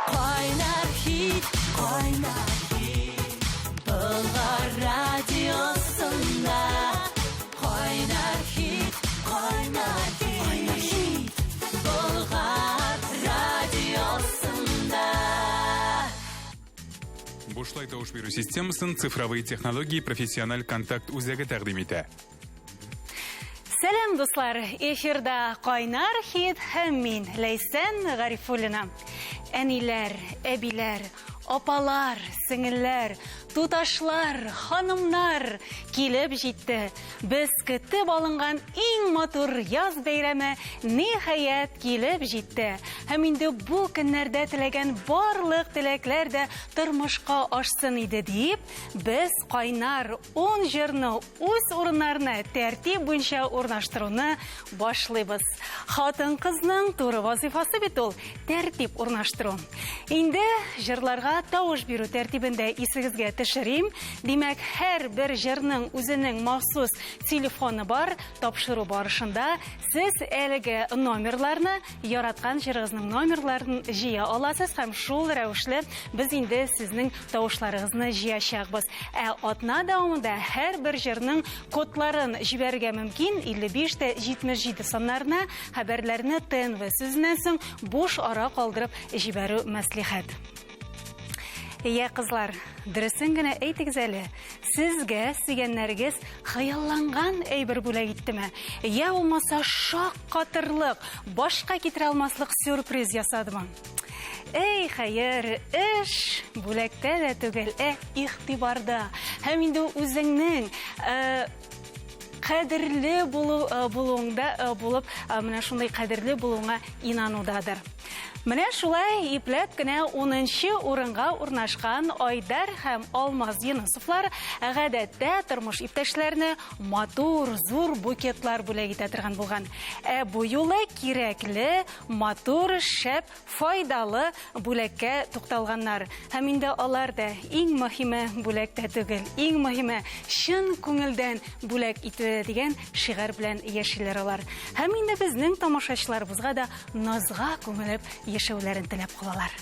Кайнар хит, кайнар хит, Болгар радиосында. Кайнар хит, кайнар хит, кайнар хит, Болгар радиосында. Бушлай тавыш бирү системасын цифровые технологии профессиональ контакт үзәге тәкъдим итә. Сәлам, дуслар! Эфирда Кайнар хит һәм мин, Ләйсән Гарифуллина. Әниләр, әбиләр, апалар, сеңелләр, туташлар, ханымнар килеп җитте. Без көтеп алынган иң матур яз бәйрәме ниһаять килеп җитте. Һәм инде бу көннәрдә теләгән барлык теләкләр дә тормышка ашсын иде дип, без кайнар ун җырны үз урыннарына тәртип буенча урнаштыруны башлыйбыз. Хатын-кызның туры вазыйфасы бит ул тәртип урнаштыру. Инде җырларга тавыш бирү тәртибен дә исегезгә төшерим. Димәк, һәрбер җырның үзенең махсус телефоны бар. Тапшыру барышында сез әлеге номерларны, яраткан җырыгызның номерларын җыя аласыз һәм шул рәвешле без инде сезнең тавышларыгызны җыячакбыз. Ә атна дәвамында һәрбер җырның кодларын җибәрергә мөмкин 55 тә 77 саннарына. Хәбәрләрне ТНВ сүзеннән соң буш ара калдырып җибәрү мәслихәт. Йә, кызлар, дөресен генә әйтегез әле, сезгә сөйгәннәрегез хыялланган әйбер бүләк иттеме? Йә булмаса шаккатырлык, башка китерә алмаслык сюрприз ясадымы? Эй, хәер, эш бүләктә дә түгел, ә игътибарда. Һәм инде үзеңнең э, кадерле булу, э, булуыңда э, булып, менә шундый кадерле булуыңа инанудадыр. Менә шулай ипләп кенә 10 урынга урнашкан Айдар һәм Алмаз Юнысовлар гадәттә тормыш иптәшләренә матур, зур букетлар бүләк итә торган булган. Ә бу юлы кирәкле, матур, шәп, файдалы бүләккә тукталганнар. Һәм инде алар да иң мөһиме бүләк тә түгел, иң мөһиме чын күңелдән бүләк итү дигән шигарь белән яшиләр алар. Һәм инде безнең тамашачыларыбызга да назга күмелеп яшәүләрен теләп калалар.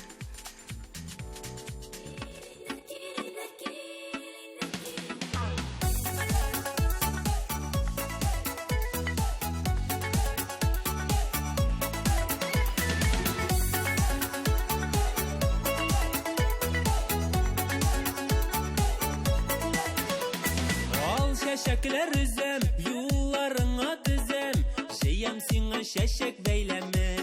Ал чәчәкләр өзәм, юлларыңа төзәм, җыям сиңа чәчәк бәйләмен.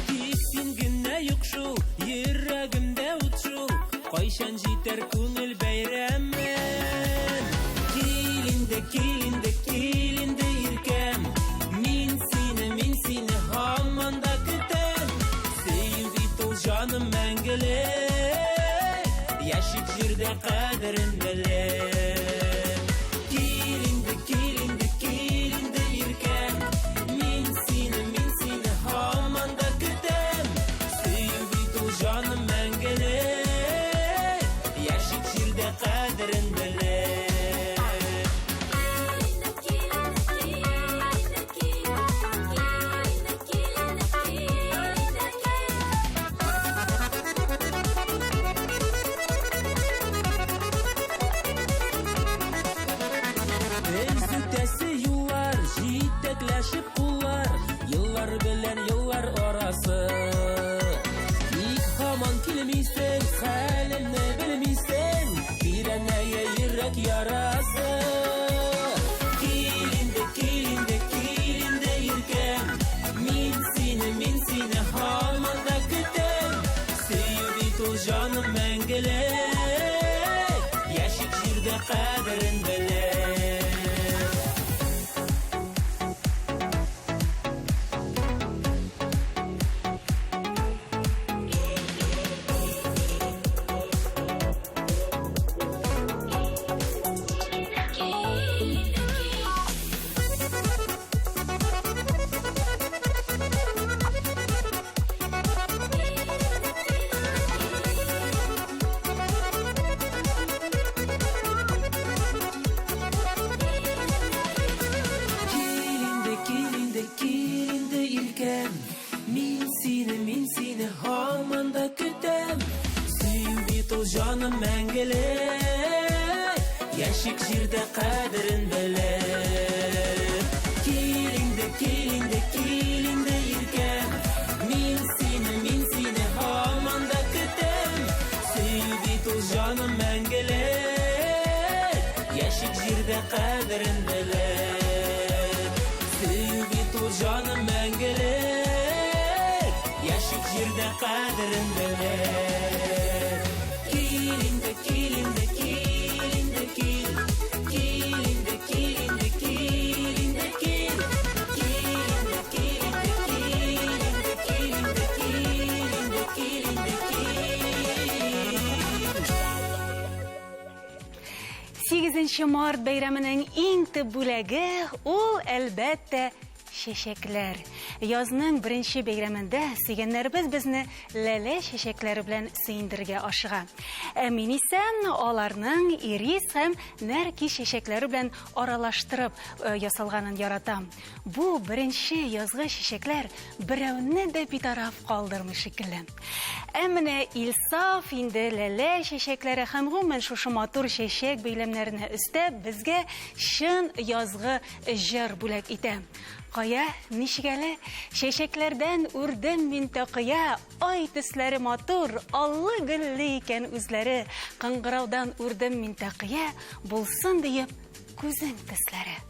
Тик син генә юк шул, йөрәгемдә ут шул, Кайчан җитәр күңел бәйрәме? Кил инде, кил инде, кил инде, иркәм. Мин сине, мин сине һаман да көтәм. Сөю бит ул җаным мәңгелек. Яшик җирдә кадерен белеп. Кил инде, кил инде, кил инде, иркәм. Мин сине, мин сине һаман да көтәм. Сөю бит ул җаным мәңгелек, Яшик җирдә кадерен белеп. ул җаным мәңгелек, Яшик җирдә кадерен белеп. Кил инде, кил инде, кил инде, иркәм, Мин сине, мин сине һаман да көтәм. Сөю бит ул җаным мәңгелек, Яшик җирдә кадерен белеп. Сөю бит ул җаным мәңгелек, Яшик җирдә кадерен белеп. Кил инде, кил инде, кил инде, кил. Кил инде, кил инде, кил инде, кил. Кил инде, кил инде, кил инде, кил инде, кил инде, кил инде, кил. 8 март бәйрәменең иң төп бүләге ул, әлбәттә, чәчәкләр. Язның беренче бәйрәмендә сөйгәннәребез безне ләлә чәчәкләре белән сөендерергә ашыга. Ә мин исә аларның ирис һәм нәркис чәчәкләре белән аралаштырып ясалганын яратам. Бу беренче язгы чәчәкләр берәүне дә битараф калдырмый шикелле. Ә менә Илсаф инде ләлә чәчәкләре һәм гомумән шушы матур чәчәк бәйләмнәренә өстәп безгә чын язгы җыр бүләк итә. Кая, ничек әле? Чәчәкләрдән үрдем мин такыя, ай төсләре матур, аллы-гөлле икән үзләре. Кыңгыраудан үрдем мин такыя, булсын диеп күзең төсләре.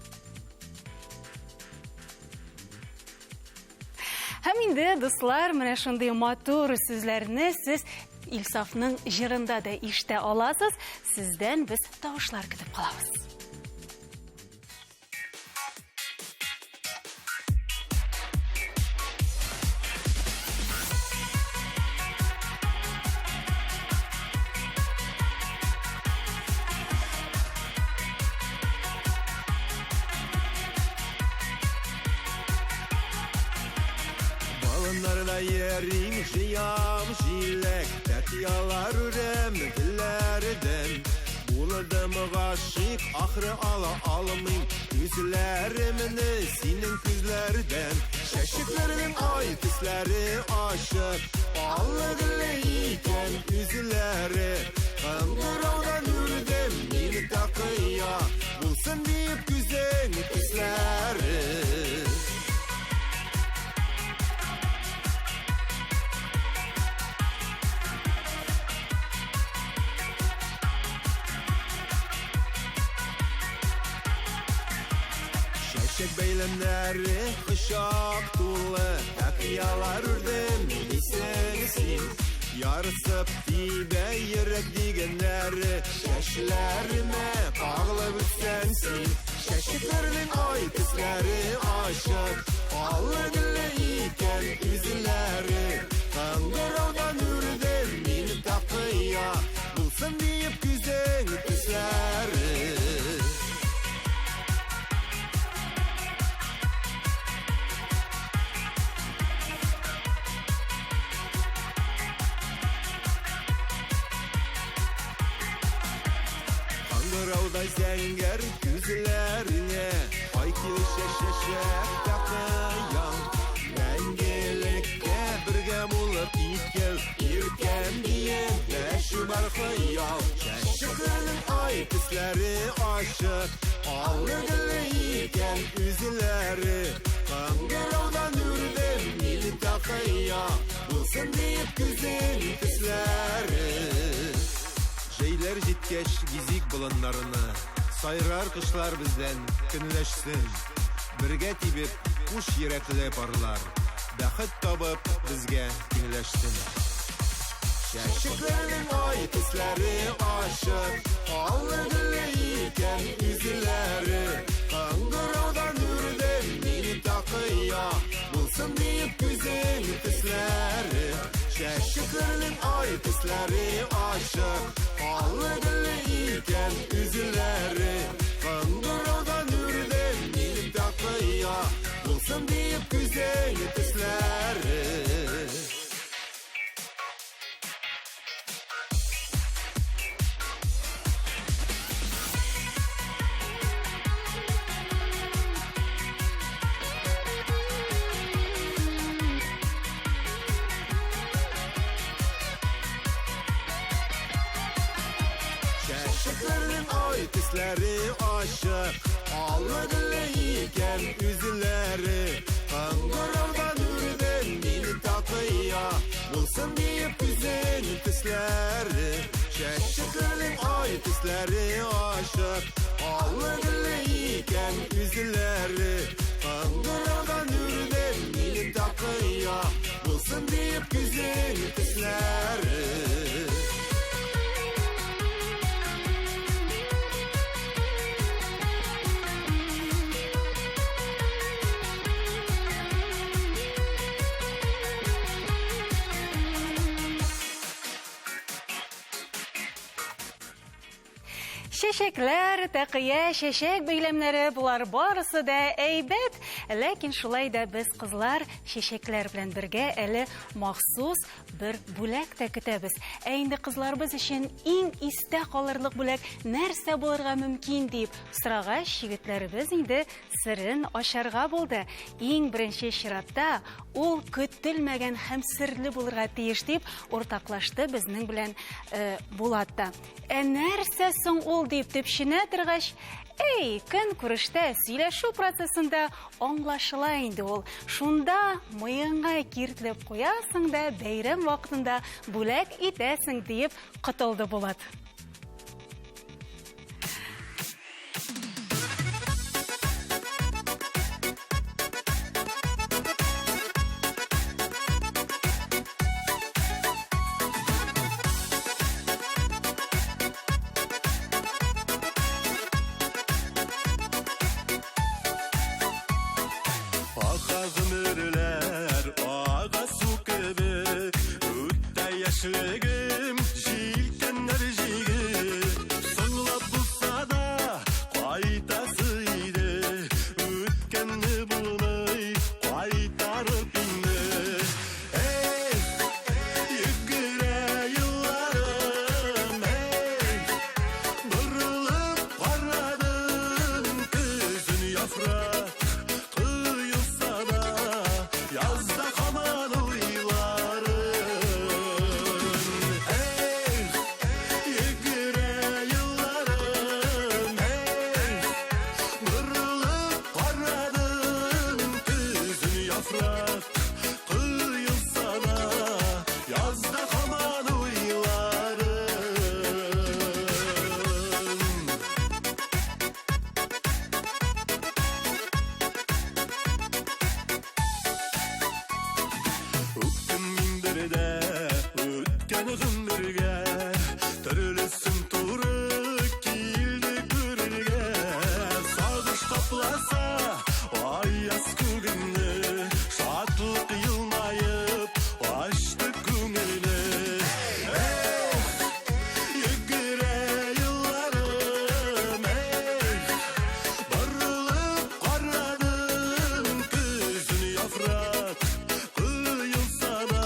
Һәм инде, дуслар, менә шундый матур сүзләрне сез Илсафның җырында да ишетә аласыз. Сездән без тавышлар көтеп калабыз. Балыннарда йөрим, җыям җиләк, Тәтиялар үрәм гөлләрдән. Булдым гашыйк, ахры ала алмыйм Күзләремне синең күзләрдән. Чәчәкләрнең ай төсләре ачык, Аллы-гөлле икән үзләре. Кыңгыраудан үрдем мин такыя, Булсын диеп күзең төсләре. Чәчәк бәйләмнәре кочак тулы, Такыялар үрдем дисең син. Ярсып тибә йөрәк дигәннәре, Чәчләремә кагылып үтсәң син. Чәчәкләрнең ай төсләре ачык, Аллы-гөлле икән үзләре. Кыңгыраудан үрдем мин такыя, Булсын диеп күзең төсләре. Кыңгыраудай зәңгәр күзләреңә, Ай килешә чәчәк такыяң. Мәңгелеккә бергә булып икәү, Иркәм диеп дәшү бар хыял. Чәчәкләрнең ай төсләре ачык, Аллы-гөлле икән үзләре. Кыңгыраудан үрдем мин такыя, Булсын диеп күзең төсләре. Җәйләр җиткәч гизик болыннарны, Сайрар кошлар бездән көнләшсен. Бергә тибеп куш йөрәкле парлар, Бәхет табып безгә тиңләшсен. Чәчәкләрнең ай төсләре ачык, Аллы-гөлле икән үзләре. Кыңгыраудан үрдем мин такыя, Булсын диеп күзең төсләре. Чәчәкләрнең ай төсләре ачык, Аллы-гөлле икән үзләре. Кыңгыраудан үрдем мин такыя, Булсын диеп күзең төсләре. ай төсләре ачык, Аллы-гөлле икән үзләре. Кыңгыраудан үрдем мин такыя, Булсын диеп күзең төсләре. Чәчәкләрнең ай төсләре ачык, Аллы-гөлле икән үзләре. Кыңгыраудан үрдем мин такыя, Булсын диеп күзең төсләре. Чәчәкләр, тәкыя, чәчәк бәйләмнәре болар барысы да әйбәт, ләкин шулай да без кызлар чәчәкләр белән бергә әле махсус бер бүләк тә көтәбез. Ә инде кызларыбыз өчен иң истә калырлык бүләк нәрсә булырга мөмкин дип сорагач, егетләребез инде серен ачарга булды. Иң беренче чиратта ул көтелмәгән һәм серле булырга тиеш дип уртаклашты безнең белән э, Булат та. Ә нәрсә соң ул дип төпченә торгач, Эй, көн күрештә, сөйләшү процессында аңлашыла инде ул. Шунда мыеңа киртлеп куясың да, бәйрәм вакытында бүләк итәсең диеп котылды Булат. Ага гомерләр ага су кебек, Үтә яшьлегем җилкәннәр җигеп. Соңлап булса да кайтасы иде, Үткәнне булмый кайтарып инде. Эх, йөгерә елларым, эх, Борылып карадым көзен яфрак коелса да, Язда һаман уйларым. Эх, йөгерә елларым, эх, Борылып карадым көзен яфрак коелса да, Язда һаман уйларым. Үктем мин бердә үткән гомергә, Төрлесен туры килде күрергә. Сагыш капласа аяз күгемне, Шатлык елмаеп ачты күңелне. Эх, йөгерә елларым, эх, Борылып карадым көзен яфрак коелса да,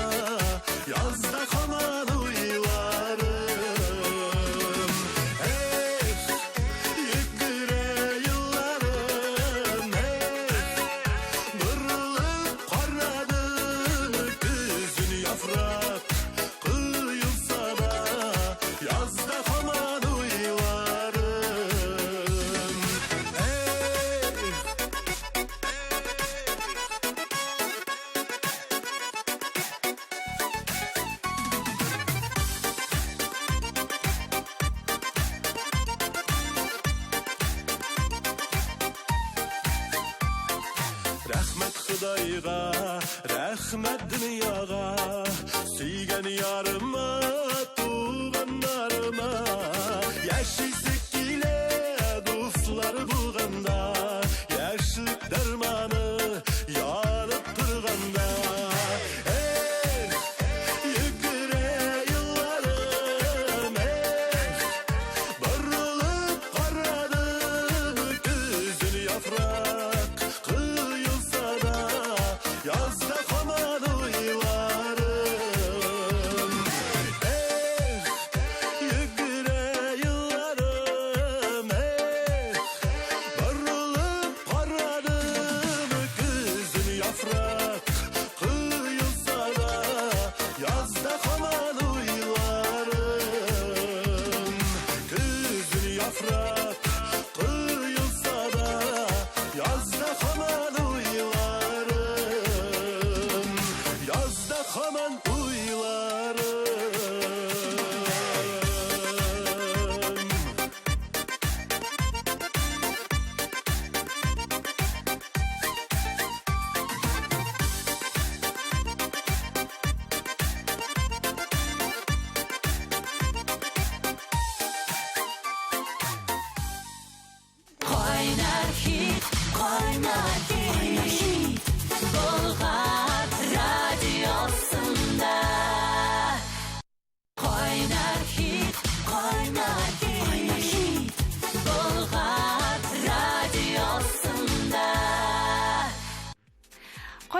Язда һаман уйларым. Эх, йөгерә елларым, эх, Борылып карадым көзен яфрак коелса да, Язда һаман уйларым. Эх, Рәхмәт Ходайга, рәхмәт дөньяга, Сөйгән ярыма, туганнарыма. Яшисе килә дуслар булганда, Яшьлек дәрманы янып торганда. Эх, йөгерә елларым, эх, Борылып карадым көзен яфрак коелса да, Язда һаман уйларым.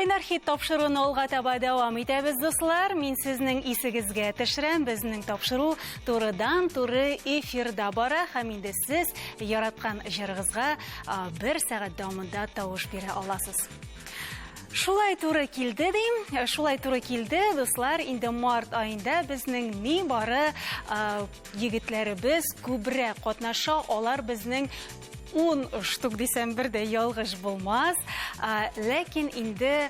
Кайнар хит тапшыруны алга таба дәвам итәбез, дуслар. Мин сезнең исегезгә төшерәм, безнең тапшыру турыдан-туры эфирда бара һәм инде сез яраткан җырыгызга бер сәгать дәвамында тавыш бирә аласыз. Шулай туры килде дим, шулай туры килде, дуслар, инде март аенда безнең ни бары егетләребез күбрәк катнаша, алар безнең 10 штук дисәм бер дә ялгыш булмас. Ләкин инде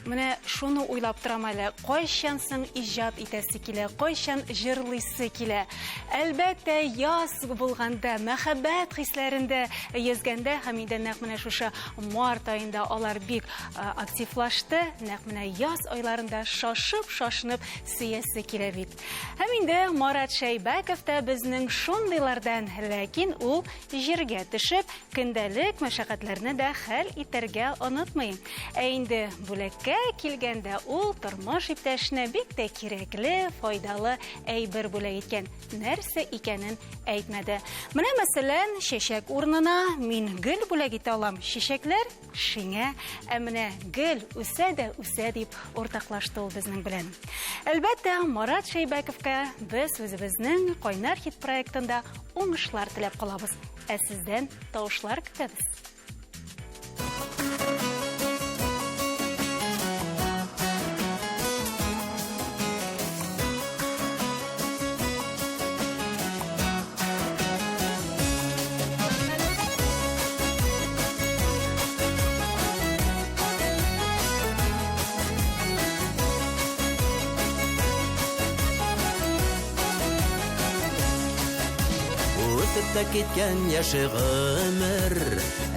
менә шуны уйлап торам әле, кайчан соң иҗат итәсе килә, кайчан җырлыйсы килә. Әлбәттә, яз булганда, мәхәббәт хисләрендә йөзгәндә һәм инде нәкъ менә шушы март аенда алар бик активлашты, нәкъ менә яз айларында шашып-шашынып сөясе килә бит. Һәм инде Марат Шәйбәков та безнең шундыйлардан, ләкин ул җиргә төшеп, көндәлек мәшәкатьләрне дә хәл итәргә онытмый. Ә инде бүләккә килгәндә ул тормыш иптәшенә бик тә кирәкле, файдалы әйбер бүләк иткән. Нәрсә икәнен әйтмәде. Менә мәсәлән, чәчәк урынына мин гөл бүләк итә алам. Чәчәкләр шиңә, ә менә гөл үсә дә үсә дип уртаклашты ул безнең белән. Әлбәттә, Марат Шәйбәковка без үзебезнең Кайнар хит проектында уңышлар теләп калабыз. Ә сездән тавышлар көтәбез. Үтеп тә киткән яше гомер,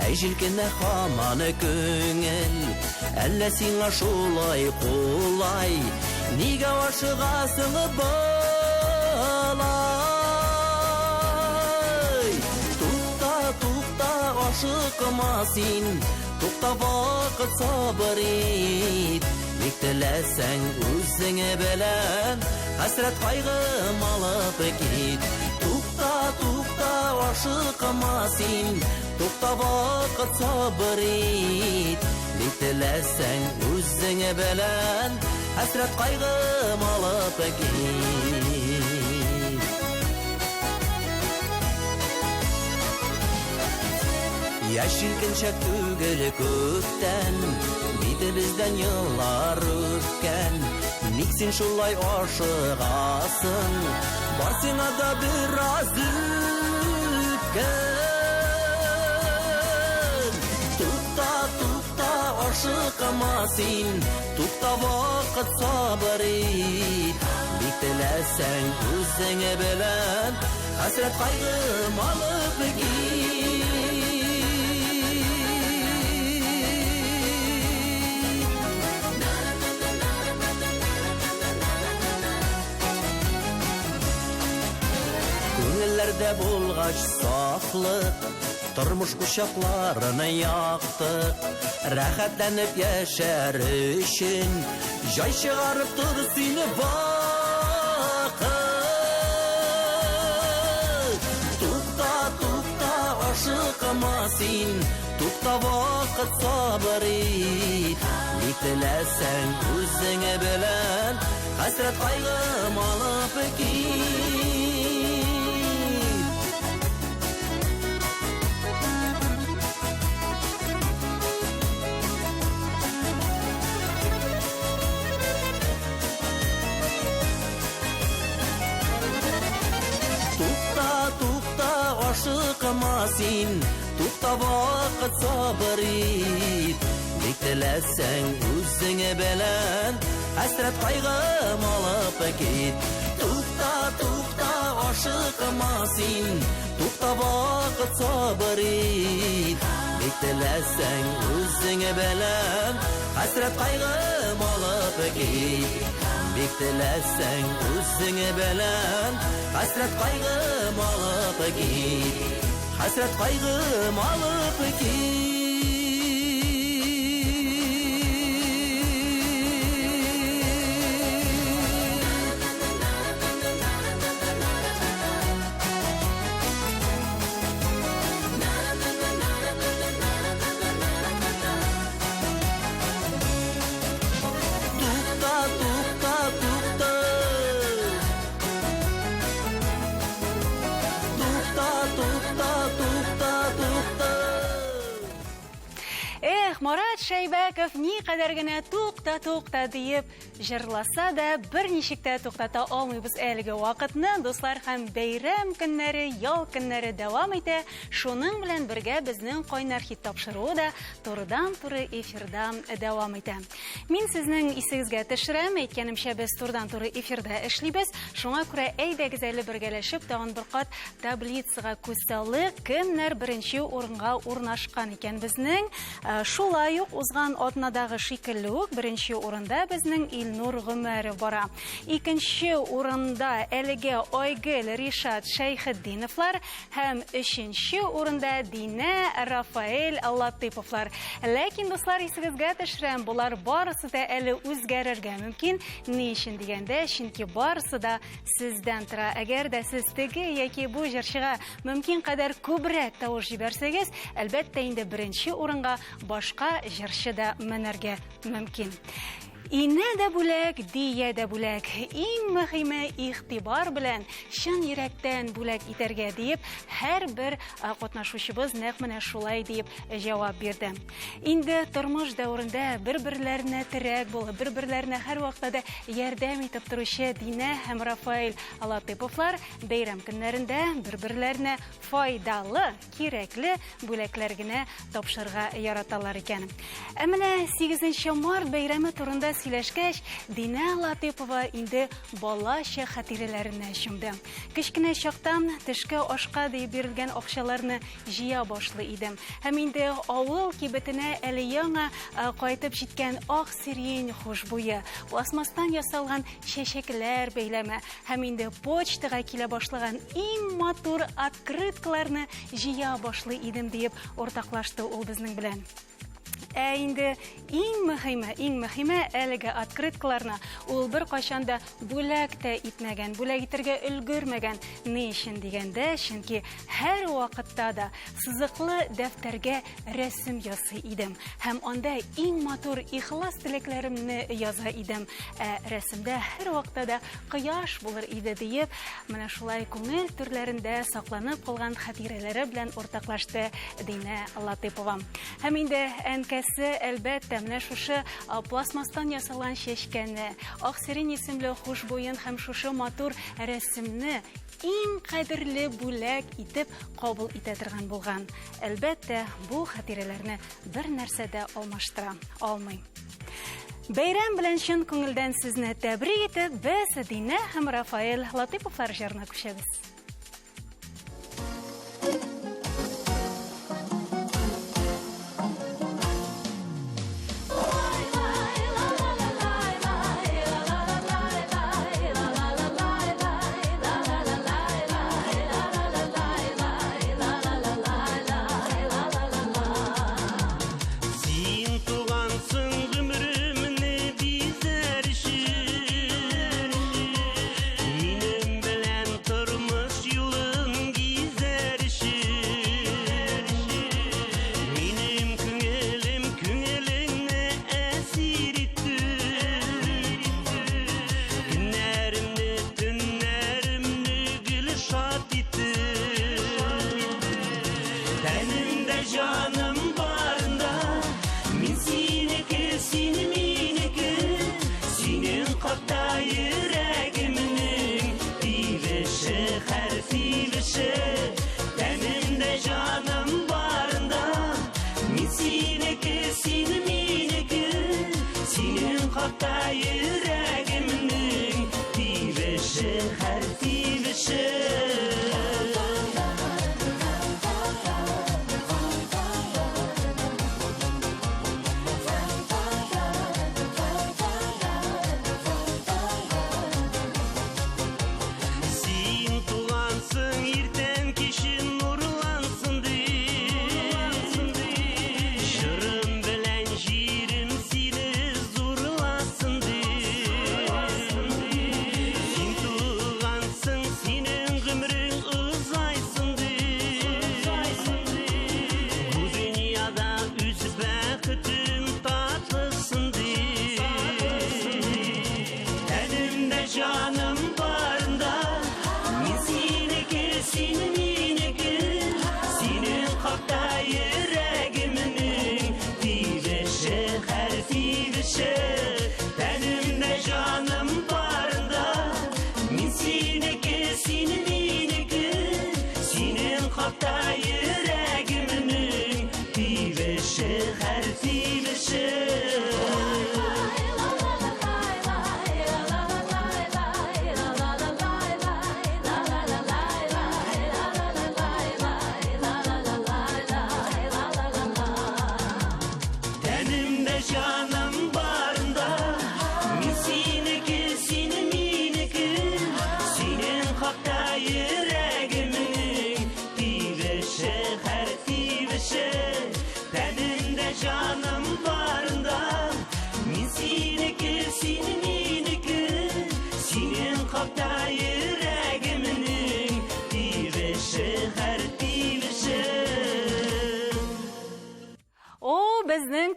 әй җилкенә һаман күңел. Әллә сиңа шулай кулай, нигә ашыгасың болай? Тукта, тукта, ашыкма син, тукта вакыт сабыр ит. Бик теләсәң үзеңе белән, хәсрәт кайгым алып кит. Тукта, тукта, ашыкма син, тукта вакыт сабыр ит. Бик теләсәң үзеңе белән, хәсрәт кайгым алып кит. Яшь җилкенчәк түгел күптән, битебездән еллар үткән. Ник син шулай ашыгасың? Бар сиңа да бераз үткән. Тукта, тукта, ашыкма син, тукта вакыт сабыр ит. Бик теләсәң үзеңе белән, хәсрәт кайгым алып кит. Күңелләрдә булгач сафлык, тормыш кочакларына яктык. Рәхәтләнеп яшәр өчен җай чыгарып тор сине вакыт. Тукта, тукта, ашыкма син, тукта вакыт сабыр ит. Бик теләсәң үзеңе белән, хәсрәт кайгым алып кит. Тукта, тукта, ашыкма син, тукта вакыт сабыр ит. Бик теләсәң үзеңе белән, хәсрәт кайгым алып кит. Тукта, тукта, ашыкма син, тукта вакыт сабыр ит. Бик теләсәң үзеңе белән, хәсрәт кайгым алып кит. Бик теләсәң үзеңе белән, хәсрәт кайгым алып кит. Хәсрәт кайгым алып кит. Шәйбәков никадәр генә тукта, тукта диеп җырласа да, берничек тә туктата алмыйбыз әлеге вакытны. Дуслар, һәм бәйрәм көннәре, ял көннәре дәвам итә. Шуның белән бергә безнең Кайнар хит тапшыруы да турыдан-туры эфирда дәвам итә. Мин сезнең исегезгә төшерәм, әйткәнемчә, без турыдан-туры эфирда эшлибез. Шуңа күрә әйдәгез әле бергәләшеп тагын бер кат таблицага күз салыйк. Кемнәр беренче урынга урнашкан икән безнең? Шулай ук узган атнадагы шикелле үк беренче урында безнең Илнур Гомәров бара. Икенче урында әлегә Айгөл, Ришат Шәйхетдиновлар һәм өченче урында Динә, Рафаэль Латыповлар. Ләкин, дуслар, исегезгә төшерәм, болар барысы да әле үзгәрергә мөмкин. Ни өчен дигәндә, чөнки барысы да сездән тора. Әгәр дә сез теге яки бу җырчыга мөмкин кадәр күбрәк тавыш җибәрсәгез, әлбәттә инде беренче урынга башка җырчы да менәргә мөмкин. Инә дә бүләк, дия дә бүләк. Иң мөһиме игътибар белән, чын йөрәктән бүләк итәргә диеп, һәрбер катнашучыбыз нәкъ менә шулай диеп җавап бирде. Инде тормыш дәверендә бер-берләренә терәк булып, бер-берләренә һәрвакытта да ярдәм итеп торучы Динә һәм Рафаэль Латыповлар бәйрәм көннәрендә бер-берләренә файдалы, кирәкле бүләкләр генә тапшырырга яраталар икән. Ә менә 8 март бәйрәме турында сөйләшкәч, Динә Латыпова инде балача хатирәләренә чумды. Кечкенә чактан төшке ашка диеп бирелгән акчаларны җыя башлый идем. Һәм инде авыл кибетенә әле яңа кайтып җиткән ак сирень хушбуе, пластмасстан ясалган чәчәкләр бәйләме һәм инде почтага килә башлаган иң матур открыткаларны җыя башлый идем, диеп уртаклашты ул безнең белән. Ә инде иң мөһиме, иң мөһиме әлеге открыткаларны ул беркайчан да бүләк тә итмәгән, бүләк итәргә өлгермәгән. Ни өчен дигәндә, чөнки һәр вакытта да сызыклы дәфтәргә рәсем ясый идем һәм анда иң матур ихлас теләкләремне яза идем. Ә рәсемдә һәр вакытта да кояш булыр иде, диеп, менә шулай күңел түрләрендә сакланып калган хатирәләре белән уртаклашты Динә Латыпова. Һәм инде әнкәсе, әлбәттә, менә шушы пластмасстан ясалган чәчкәне, ак сирень исемле хушбуен һәм шушы матур рәсемне иң кадерле бүләк итеп кабул итә торган булган. Әлбәттә, бу хатирәләрне бер нәрсә дә алмаштыра алмый. Бәйрәм белән чын күңелдән сезне тәбрик итеп, без Динә һәм Рафаэль Латыповлар җырына күчәбез. Син тугансың гомеремне бизәр өчен. Минем белән тормыш юлын гизәр өчен. Минем күңелем күңелеңне әсир итте. Көннәремне, төннәремне гел шат итте. Тәнемдә җаным барында мин синеке, син минеке. Синең хакта йөрәгемнең тибеше, һәр тибеше. Тәнемдә җаным барында мин синеке, син минеке. Синең хакта йөрәгемнең тибеше, һәр тибеше. Син тугансың иртән кичен нурлансын дип. Җырым белән җирем сине зурласын дип. Син тугансың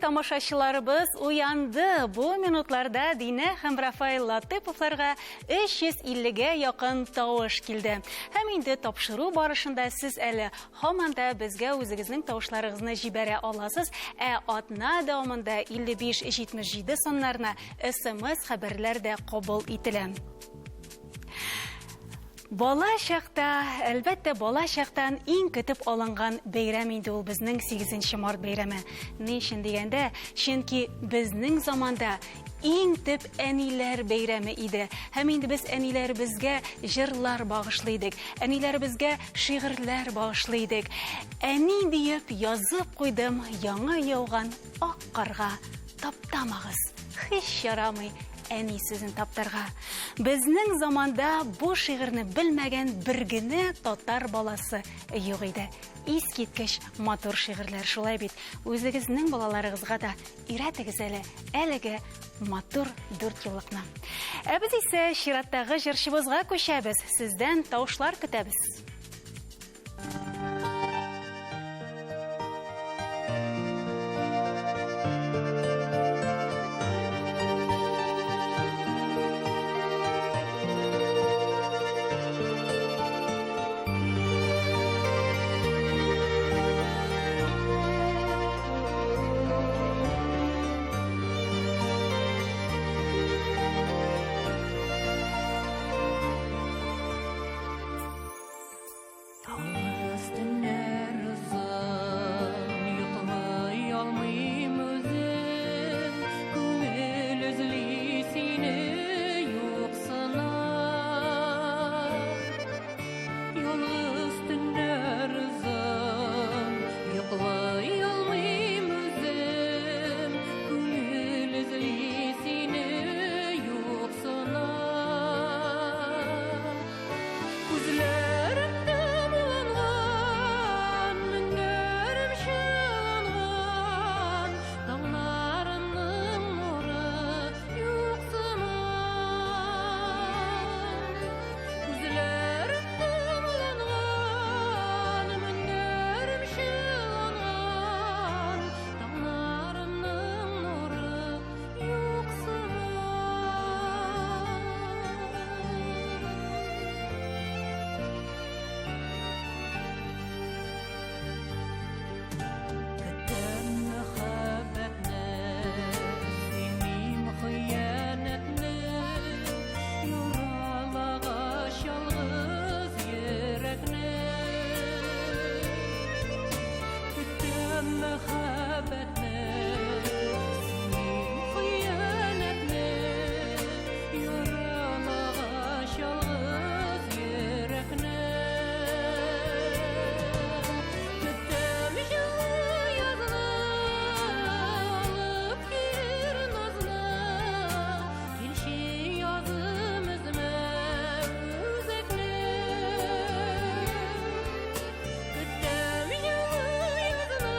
тамашачыларыбыз уянды. Бу минутларда Динә һәм Рафаэль Латыповларга 350-гә якын тавыш килде. Һәм инде тапшыру барышында сез әле һаман да безгә үзегезнең тавышларыгызны җибәрә аласыз. Ә атна дәвамында 55-77 саннарына СМС хәбәрләр дә кабул ителә. Бала чакта, әлбәттә, бала чактан иң көтеп алынган бәйрәм инде ул безнең 8 март бәйрәме. Ни өчен дигәндә, чөнки безнең заманда иң төп әниләр бәйрәме иде. Һәм инде без әниләребезгә җырлар багышлый идек, әниләребезгә шигырьләр багышлый идек. Әни диеп язып куйдым яңа яуган ак карга. Таптамагыз, һич ярамый әни сүзен таптарга. Безнең заманда бу шигырьне белмәгән бер генә татар баласы юк иде. Искиткеч матур шигырьләр, шулай бит. Үзегезнең балаларыгызга да өйрәтегез әле әлеге матур дүрт еллыкны. Ә без исә чираттагы җырчыбызга күчәбез. Сездән тавышлар көтәбез. Ялгыз төннәр озын, йоклый алмыйм үзем, күңел өзли сине юксына. Ялгыз төннәр озын, йоклый алмыйм үзем, күңел өзли сине юксына. Күзләрем дымланган, мендәрем чыланган, таңнарымның нуры юк сыман. Күзләрем дымланган, мендәрем чыланган, таңнарымның нуры юк сыман. Көтәм мәхәббәтне, сөймим хыянәтне, Юралагач ялгыз йөрәкне. Көтәм мәхәббәтне, сөймим хыянәтне, Юралагач ялгыз йөрәкне. Көтәм җылы язны, алып килер назны, Килче язым өзмә үзәкне. Көтәм җылы язны,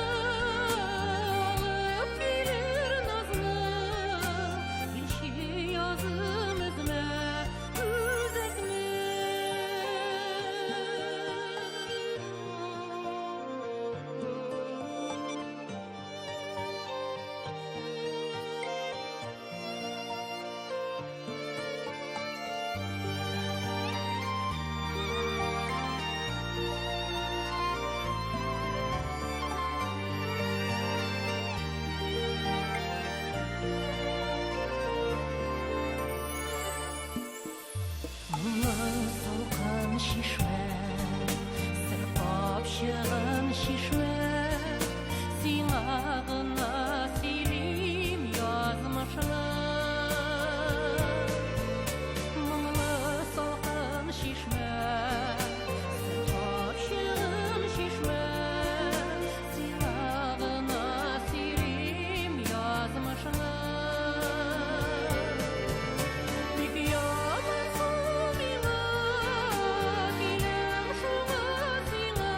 алып килер назны, Килче язым өзмә үзәкне. Моңлы салкын чишмә, сырпап чыгын чишмә, сиңа гына сөйлим язмышны. Моңлы салкын чишмә, сырпап чыгын чишмә, сиңа гына сөйлим язмышны. Бик ямансу миңа, киләм шуңа сиңа,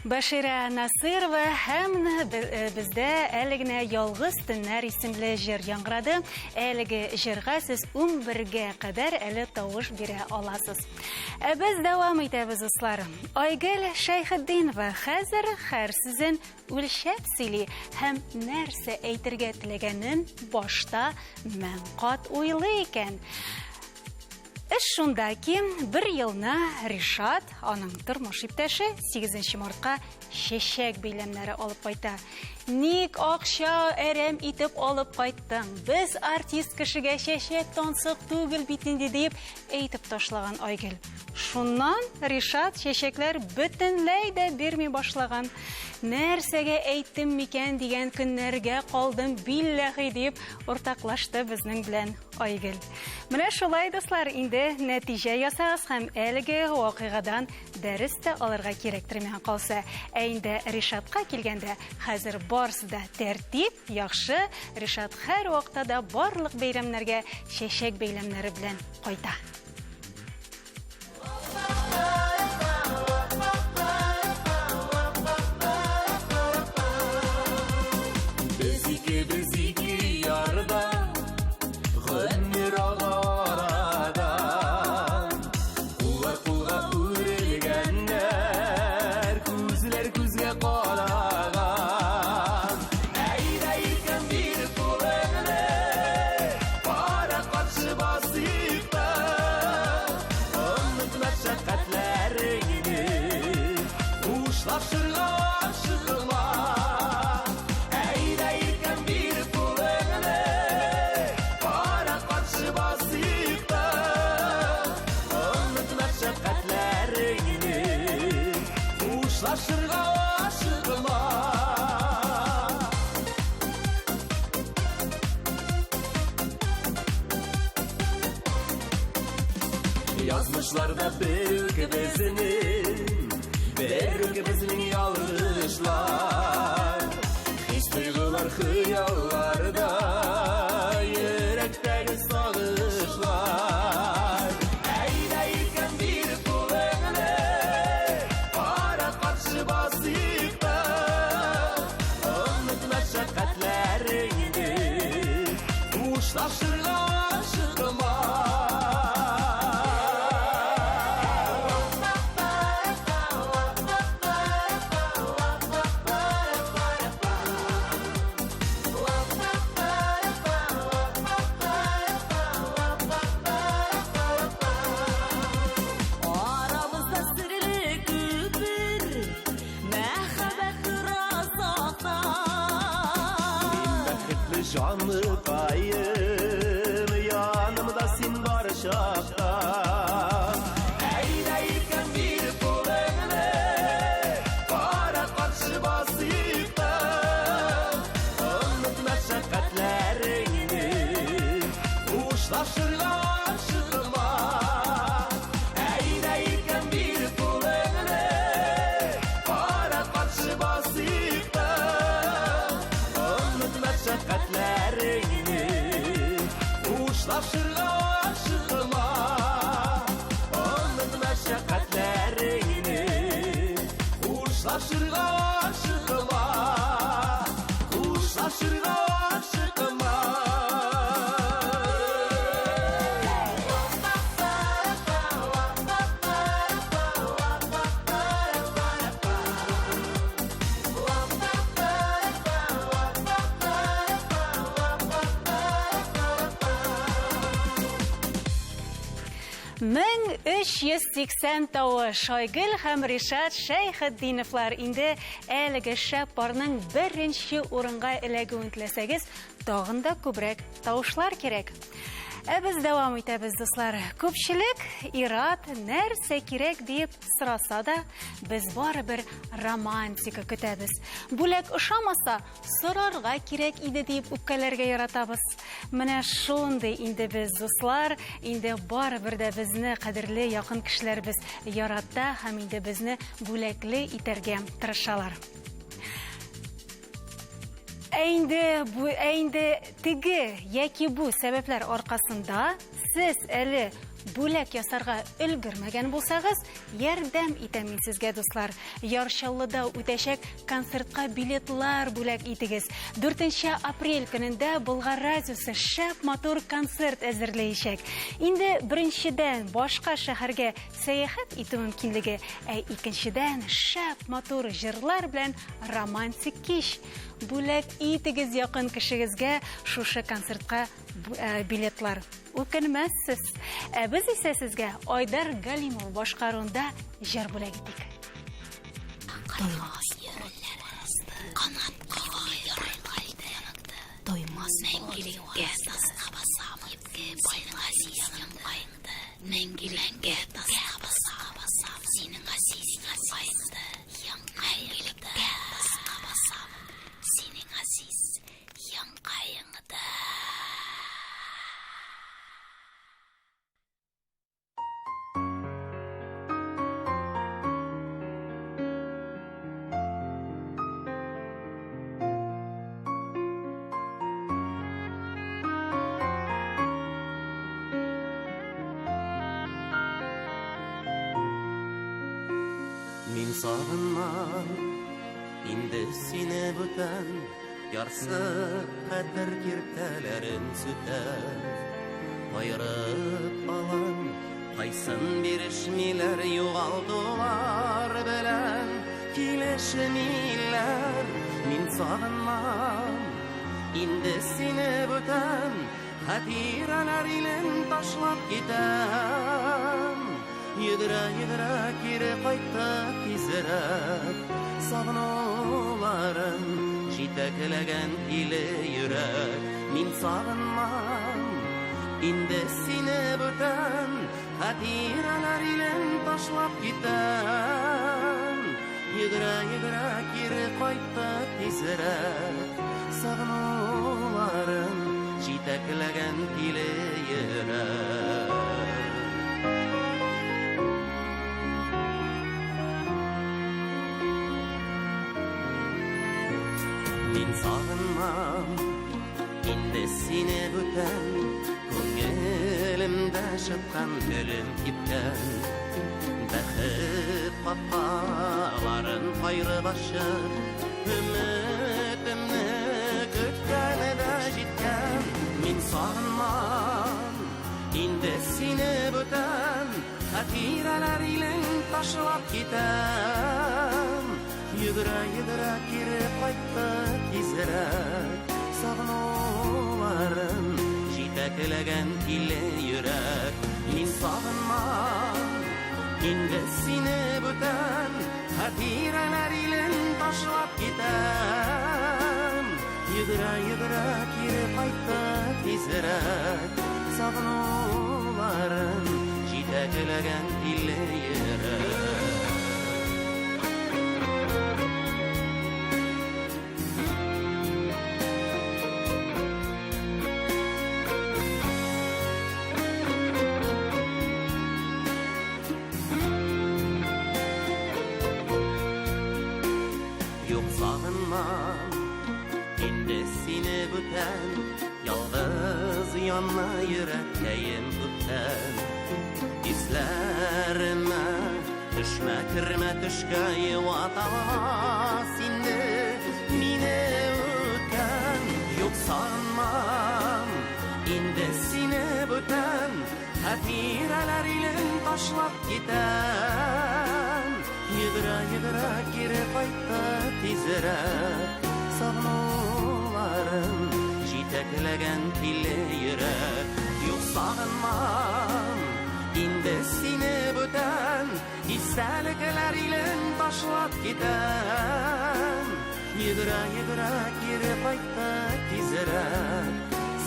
Бәширә Насырова һәм э, бездә әле генә Ялгыз төннәр исемле җыр яңгырады. Әлеге җырга сез 11-гә кадәр әле тавыш бирә аласыз. Ә без дәвам итәбез, дуслар. Айгөл Шәйхетдинова хәзер һәр сүзен үлчәп сөйли һәм нәрсә әйтергә теләгәнен башта мең кат уйлый икән. Эш шунда ки, бер елны Ришат, аның тормыш иптәше, 8 мартка чәчәк бәйләмнәре алып кайта. Ник акча әрәм итеп алып кайттың? Без артист кешегә чәчәк тансык түгел бит инде, дип әйтеп ташлаган Айгөл. Шуннан Ришат чәчәкләр бөтенләй дә бирми башлаган. Нәрсәгә әйттем микән дигән көннәргә калдым билләхи, дип уртаклашты безнең белән Айгөл. Менә шулай, дуслар, инде нәтиҗә ясагыз һәм әлеге вакыйгадан дәрес тә алырга кирәктер миңа калса. Ә инде Ришатка килгәндә, хәзер барысы да тәртип, яхшы. Ришат һәр вакытта да барлык бәйрәмнәргә чәчәк бәйләмнәре белән кайта. Без икебез ике ярда, гомер ага арада. Куллар кулга үрелгәннәр, күзләр күзгә караган. Әйдә иркәм бир кулыңны, кара каршы басыйк та. Оныт мәшәкатьләреңне, хушлашырга ашыкма. Әйдә иркәм бир кулыңны, кара каршы басыйк та. Оныт мәшәкатьләреңне, хушлашырга ашыкма. Язмышларда бер үк безнең, бер үк безнең ялгышлар. Хис тойгылар хыялларда, йөрәктәге сагышлар. Әйдә иркәм бир кулыңны, кара каршы басыйк та. Оныт мәшәкатьләреңне, хушлашырга ашыкма. Арабызда серле күпер, мәхәббәт сакта. Бәхетле җаныкаем, янымда син бар чакта. Әйдә иркәм бир кулыңны, кара каршы басыйк та. Оныт мәшәкатьләреңне, хушлашырга ашыкма. Әйдә иркәм бир кулыңны, кара каршы басыйк та. Оныт мәшәкатьләреңне, хушлашырга ашыкма. Оныт мәшәкатьләреңне, хушлашырга ашыкма. Хушлашырга ашыкма. Мең өч йөз сиксән тавыш Айгөл һәм Ришат Шәйхетдиновлар инде әлеге шәп парның беренче урынга эләгүен теләсәгез, тагын да күбрәк тавышлар кирәк. Ә без дәвам итәбез, дуслар. Күпчелек ир-ат нәрсә кирәк дип сораса да, без барыбер романтика көтәбез. Бүләк ошамаса, сорарга кирәк иде дип үпкәләргә яратабыз. Менә шундый инде без, дуслар, инде барыбер дә безне кадерле якын кешеләребез ярата һәм инде безне бүләкле итәргә тырышалар. Ә инде бу, ә инде теге яки бу сәбәпләр аркасында сез әле бүләк ясарга өлгермәгән булсагыз, ярдәм итәм мин сезгә, дуслар. Яр Чаллыда үтәчәк концертка билетлар бүләк итегез. 4 апрель көнендә Болгар радиосы шәп матур концерт әзерләячәк. Инде беренчедән башка шәһәргә сәяхәт итү мөмкинлеге, ә икенчедән шәп матур җырлар белән романтик кич. Бүләк итегез якын кешегезгә шушы концертка э, билетлар. Үкенмәссез. Ә без исә сезгә Айдар Галимов башкаруында җыр бүләк итик. Тоймас канат Тоймас мәңгелеккә таска басам. Синең газиз янкайыңды мәңгелеккә таска басам. Синең газиз янкайыңды мәңгелеккә таска басам. Синең газиз янкайыңды. Мин сагынмам инде сине бүтән, Ярсып хәтер киртәләрен сүтәм. Аерып алам, кайсын бирешмиләр, югалтулар белән килешмиләр. Мин сагынмам инде сине бүтән, Хатирәләр илен ташлап китәм. Йөгерә-йөгерә кире кайтты тизрәк, Сагынуларын җитәкләгән тиле йөрәк. Мин сагынмам инде сине бүтән, Хатирәләр илен ташлап китәм. Йөгерә-йөгерә кире кайтты тизрәк, Сагынуларын җитәкләгән тиле йөрәк. Мин сагынмам инде сине бүтән, Күңелемдә шыткан гөлем кипкән. Бәхет капкаларын кайрып ачып, Өметемне көткәне дә җиткән. Мин сагынмам инде сине бүтән, Хатирәләр илен ташлап китәм. Йөгерә-йөгерә кире кайтты тизрәк, Сагынуларын җитәкләгән тиле йөрәк. Мин сагынмам инде сине бүтән, Хатирәләр илен ташлап китәм. Йөгерә-йөгерә кире кайтты тизрәк, Сагынуларын җитәкләгән тиле йөрәк. Юк, сагынмам инде сине бүтән, Ялгыз яна йөрәккәем күптән. Исләремә төшмә, кермә төшкә, Юаталмас инде мине үткән. Юк, сагынмам инде сине бүтән, Хатирәләр илен ташлап китәм. Йөгерә-йөгерә кире кайтты тизрәк, Сагынуларын җитәкләгән тиле йөрәк. Юк, сагынмам инде сине бүтән, Истәлекләр илен ташлап китәм. Йөгерә-йөгерә кире кайтты тизрәк,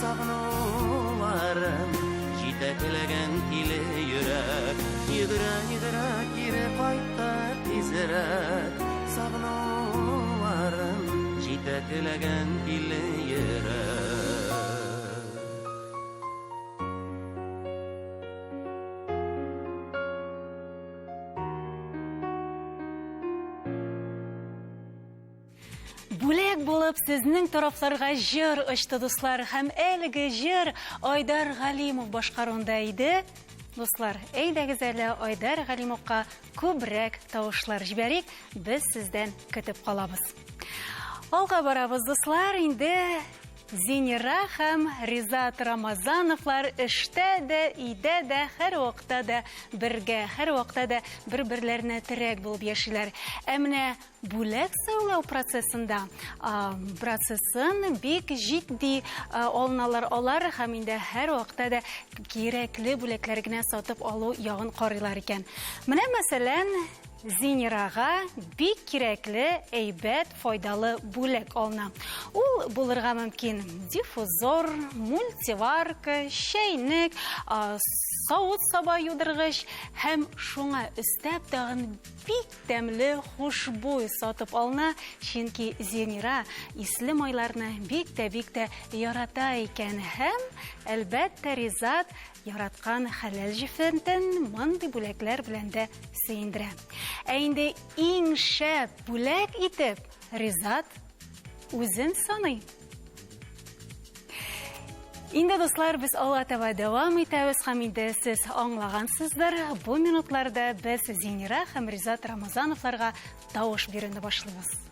Сагынуларын җитәкләгән тиле йөрәк. Йөгерә-йөгерә кире кайтты тизрәк, Сагынуларын җитәкләгән тиле йөрәк. Бүләк булып сезнең тарафларга җыр очты, дуслар, һәм әлеге җыр Айдар Галимов башкаруында иде. Дуслар, әйдәгез әле Айдар Галимовка күбрәк тавышлар җибәрик, без сездән көтеп калабыз. Алга барабыз, дуслар, инде Зинира һәм Ризат Рамазановлар эштә дә, өйдә дә, һәрвакытта да бергә, һәрвакытта да бер-берләренә терәк булып яшиләр. Ә менә бүләк сайлау процессында процессын бик җитди алыналар алар һәм инде һәрвакытта да кирәкле бүләкләр генә сатып алу ягын карыйлар икән. Менә мәсәлән, Зинирага бик кирәкле, әйбәт, файдалы бүләк алына. Ул булырга мөмкин диффузор, мультиварка, чәйнек, савыт-саба юдыргыч һәм шуңа өстәп тагын бик тәмле хушбуй сатып алына, чөнки Зинира исле майларны бик тә бик тә ярата икән. Һәм, әлбәттә, Ризат яраткан хәләл җефетен мондый бүләкләр белән дә сөендерә. Ә инде иң шәп бүләк итеп Ризат үзен саный. Инде, дуслар, без алга таба дәвам итәбез һәм инде сез аңлагансыздыр, бу минутларда без Зинира һәм Ризат Рамазановларга тавыш бирүне башлыйбыз.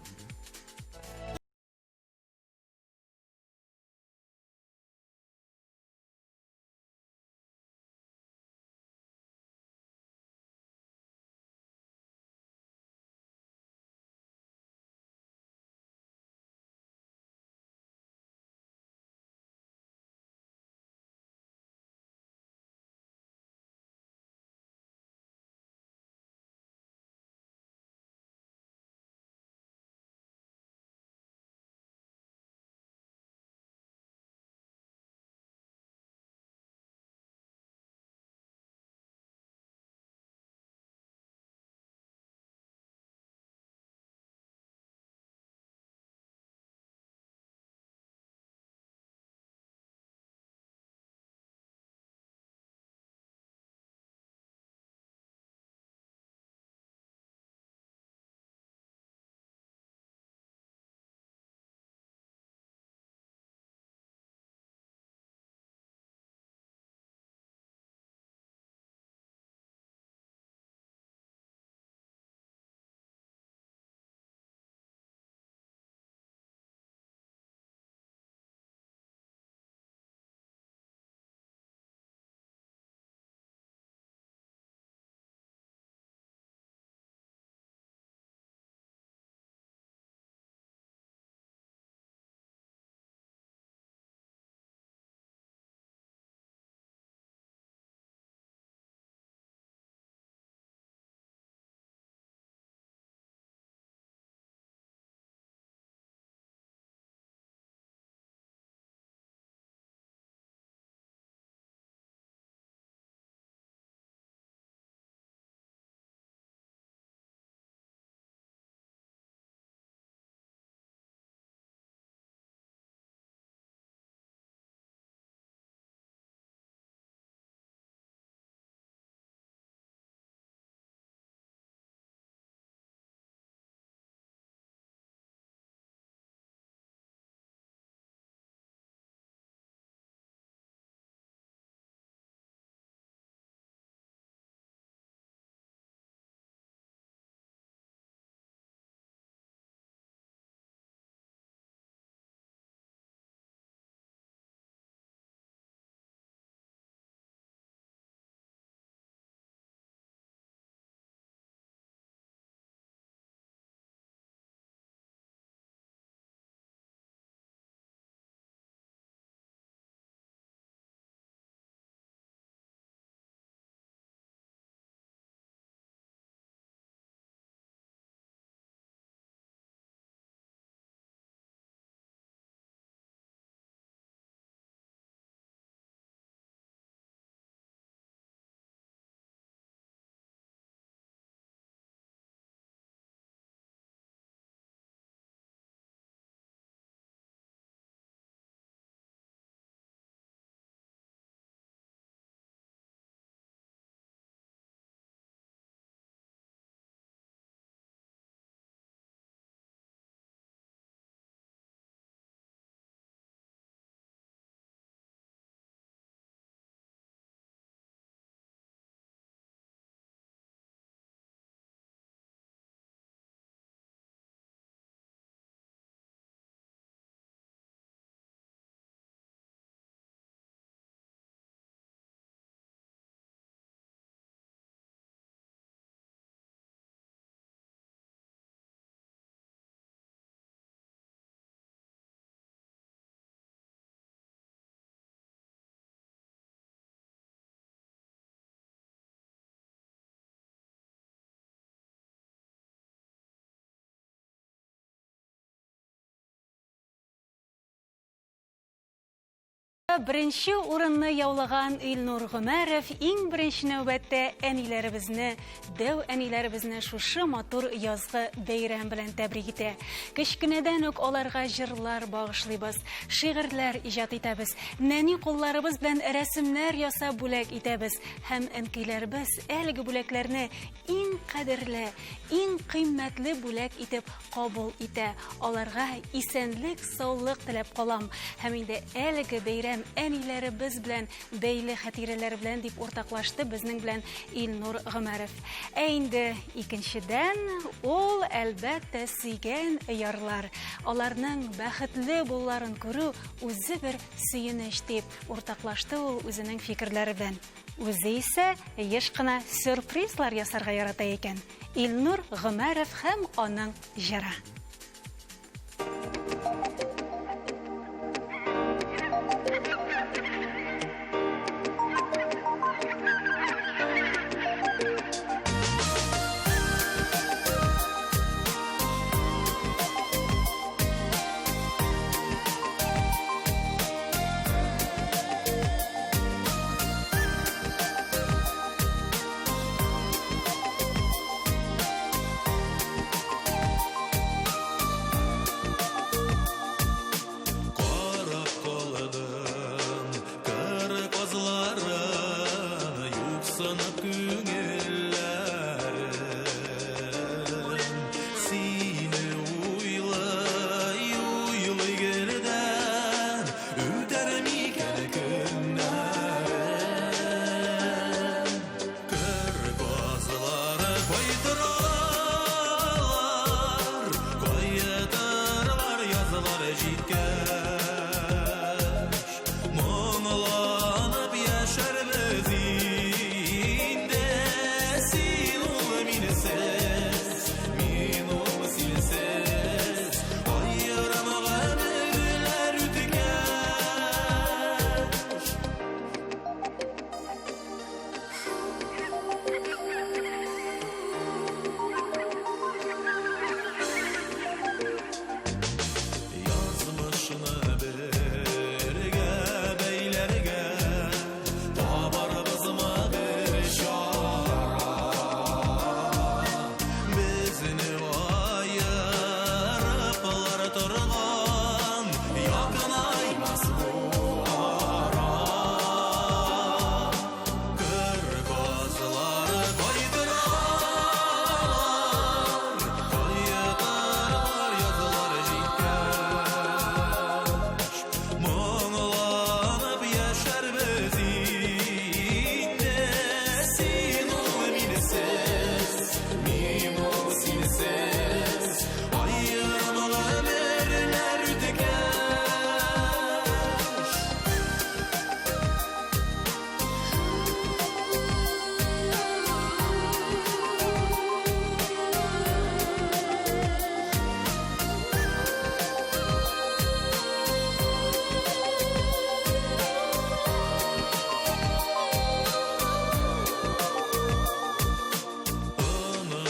Конкурста беренче урынны яулаган Илнур Гомәров иң беренче нәүбәттә әниләребезне, дәү әниләребезне шушы матур язгы бәйрәм белән тәбрик итә. Кечкенәдән үк аларга җырлар багышлыйбыз, шигырьләр иҗат итәбез, нәни кулларыбыз белән рәсемнәр ясап бүләк итәбез һәм әнкәйләребез әлеге бүләкләрне иң кадерле, иң кыйммәтле бүләк итеп кабул итә. Аларга исәнлек, саулык теләп калам. Һәм инде әлеге бәйрәм әниләребез белән бәйле хатирәләр белән дип уртаклашты безнең белән Илнур Гомәров. Ә инде икенчедән, ул әлбәттә сөйгән ярлар. Аларның бәхетле булуларын күрү үзе бер сөенеч дип уртаклашты ул үзенең фикерләре белән. Үзе исә еш кына сюрпризлар ясарга ярата икән. Илнур Гомәров һәм аның җыры. Карап калдым кыр казларын, юксынып күңелләрем. Сине уйлый, уйлый гелдән, үтәр микән көннәрем. Кыр казлары кайтыралар, кайтырлар язлар җиткәч. Моңланып яшәрбез инде, син ул минсез, мин ул синсез. Аерым гомерләр үткәч. Язмышны бергә бәйләргә табарбызмы бер чара? Безне аерыплар торган якынаймас бу ара. Кыр казлары кайтыралар, кайтырлар язлар җиткәч. Моңланып яшәрбез инде, син ул минсез, мин ул синсез. Аерым гомерләр үткәч.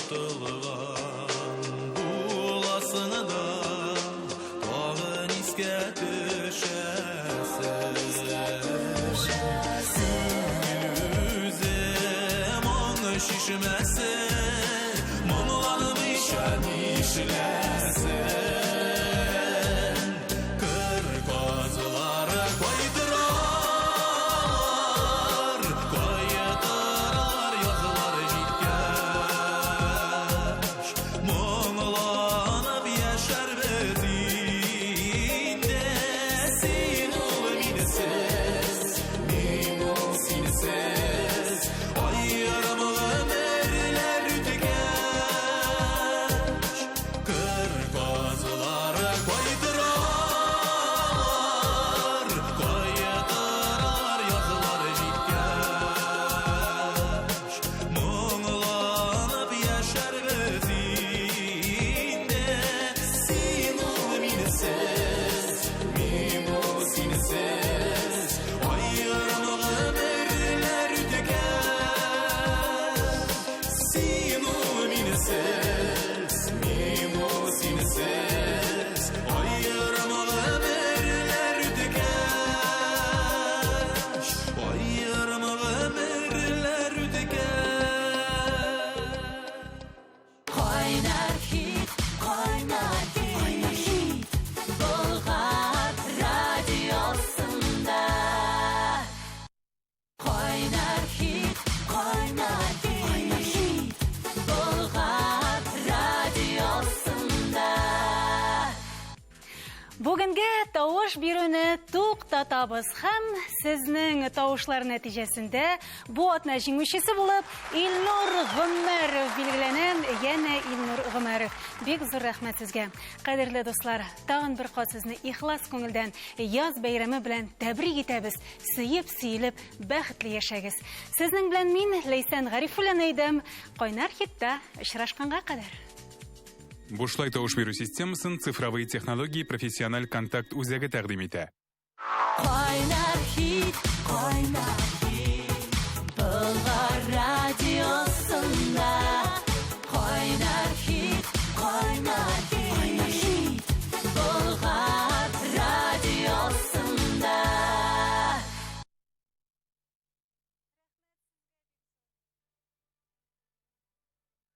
Онытылган буласың да, тагын искә төшәсең. Күңел үзе моң чишмәсе, моңланмыйча нишләсен? Кыр казлары кайтыралар, кайтыралар язлар җиткәч. Моңланып яшәрбез инде, син ул минсез, мин ул синсез. Аерым гомерләр үткәч. Кыр казлары кайтыралар, кайтыралар. Тавыш бирүне туктатабыз һәм сезнең тавышлар нәтиҗәсендә бу атна җиңүчесе булып Илнур Гомәров билгеләнә. Янә Илнур Гомәров. Бик зур рәхмәт сезгә. Кадерле дуслар, тагын бер кат сезне ихлас күңелдән яз бәйрәме белән тәбрик итәбез. Сөеп, сөелеп, бәхетле яшәгез. Сезнең белән мин, Ләйсән Гарифуллина идем. Кайнар хитта очрашканга кадәр. Бушлай тавыш бирү системасын цифровые технологии профессиональ контакт үзәге тәкъдим итә. Кайнар хит, кайнар.